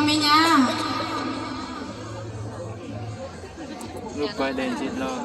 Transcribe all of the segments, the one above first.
me nyab. Lub pawg de ntsis los.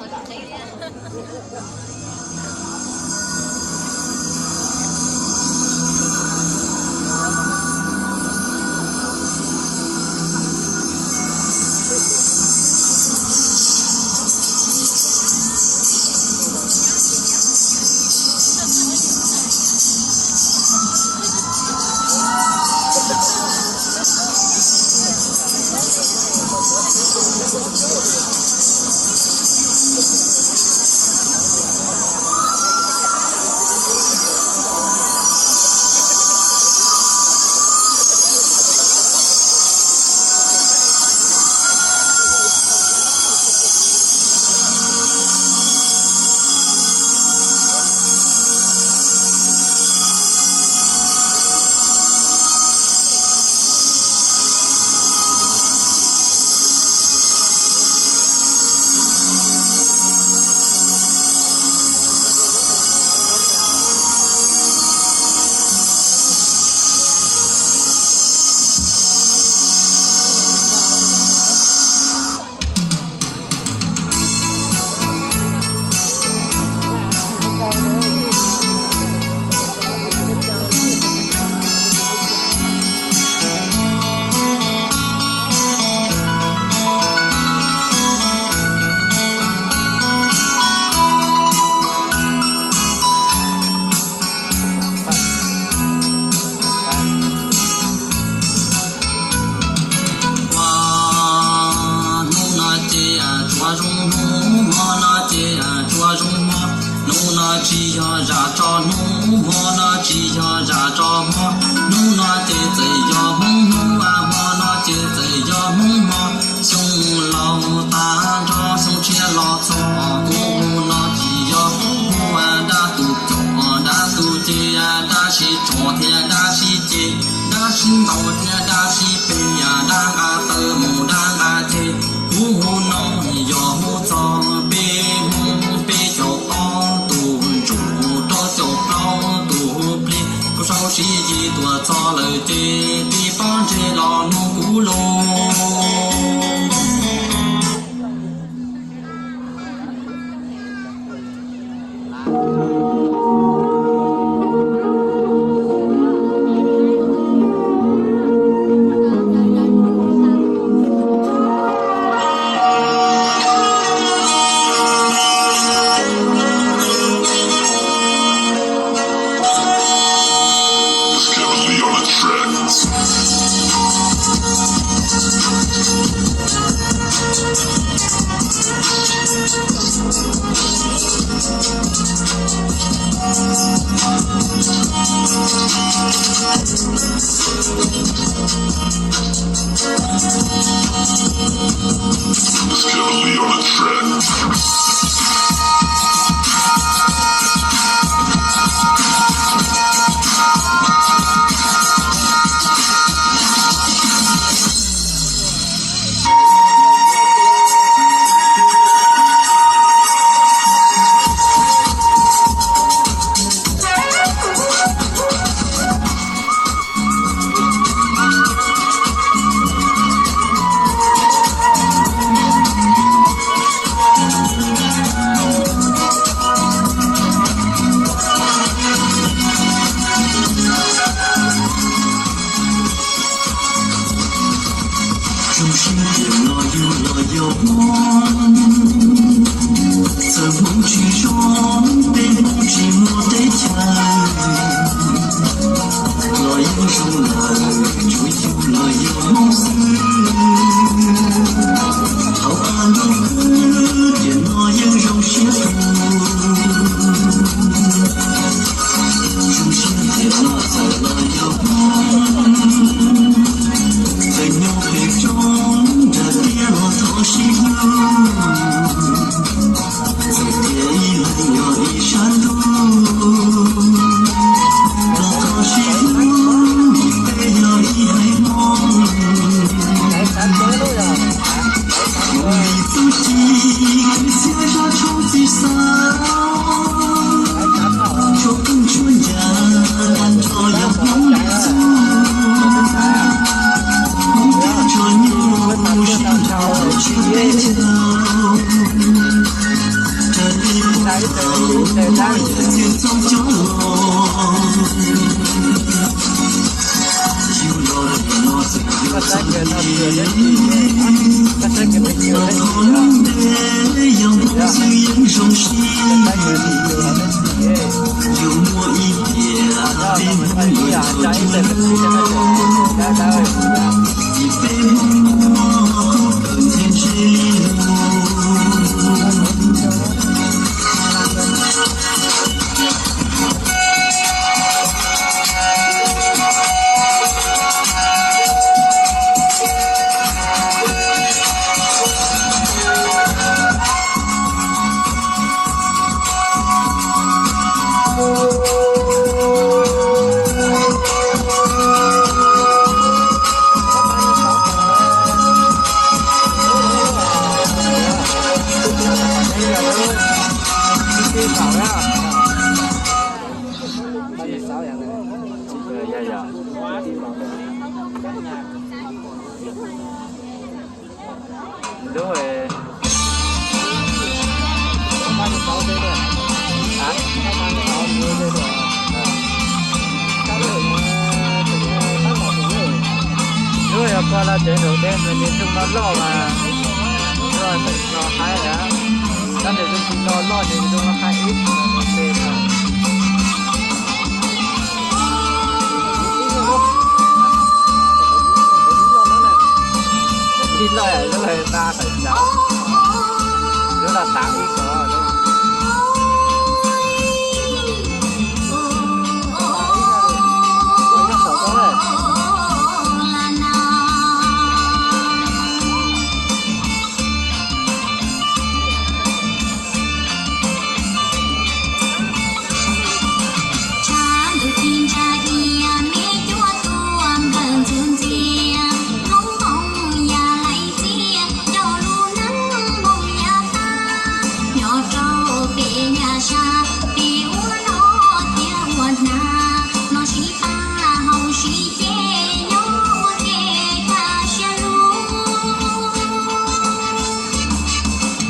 Hnub no ces tsuas zoo hnub, hmo no ces tsuas zoo hmo. Hnub no tsis yog zam tso hnub, hmo no tsis yog zam tso hmo. Hnub no ces txawm yog Hmoob hnub, hmo no ces txawm yog Hmoob hmo. Xyoo laus tag nrho xyoo tshiab los txog, kuv hu no tsis yog hu dab tus txom dab tus ceg, dab sib tso thiab dab sib ceg, dab sib ntaus thiab dab sib peg, dab nqa taw mus dab nqa ceg. Kuv hu no yog hu txog peb Hmoob peb caug ob tus ntsuj rau caum plaub tus plig. Kuv sau sib yig tuaj txog lawm ces peb pob ntseg los mloog kuv lus. Zoo siab tias no yug los yog Hmoob, txawm Hmoob tsis zoo, peb Hmoob tsis muaj teb chaws, los yeej zoo lawm, tsuas yug los yog Hmoob xwb. Thaum qab ntuj khwb tias no yeej zoo siab tus. Zoo siab tias no txawm los yog Hmoob, txawm nyob pem roob nram tiaj los thov sib hlub. Txawm tias ib leeg yog ib sab ntuj, los thov sib hlub, vim peb yog Lub yog koj los tsev nraum dej nws nws zoo no loj mas, no haib na. Tab nws zoo tsis no loj nws zoo no haib ib no. Ib loj lub ta hawm ntawd, lub loj tav ib ko. Tshav ntuj ci ntsa ia me cuab tuaj nplawm ntxuv ntxias, lub nkoos ya laim txias coj lub neej moo ya tag, nyob rau pem ya sab pem ua noj thiab ua hnav, no sib pab hauv sib ces nyob ua ke kaj siab lug.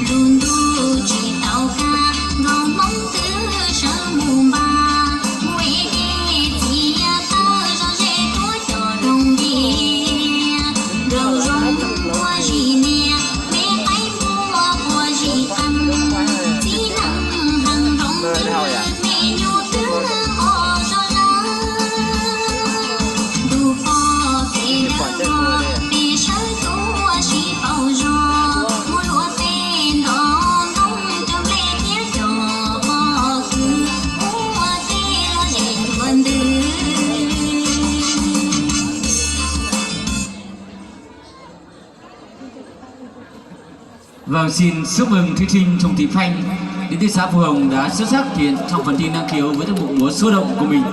Lub ntuj tsis tau kaj, nkaus hmoob twb sawv mus npaj, mus ev dej txiav taws zom zes tuaj cov rooj vias, nraum zoov ua zis nias, me qaib npua ua zis qees, txiv neej heev nroos twg me nyuam twb ho zog zawg. Ntuj pog kev dawb vog, peb sawv tuaj sib pauv zog, mus luaj tej nto ntoo cov nplej thiab cov pob kws, ua tej lom zem ntsuav ntws. Vâng, xin chúc mừng thí sinh Sùng Thị Phanh đến từ xã Phú Hồng đã xuất sắc thể hiện trong phần thi năng khiếu với tiết mục múa sôi động của mình.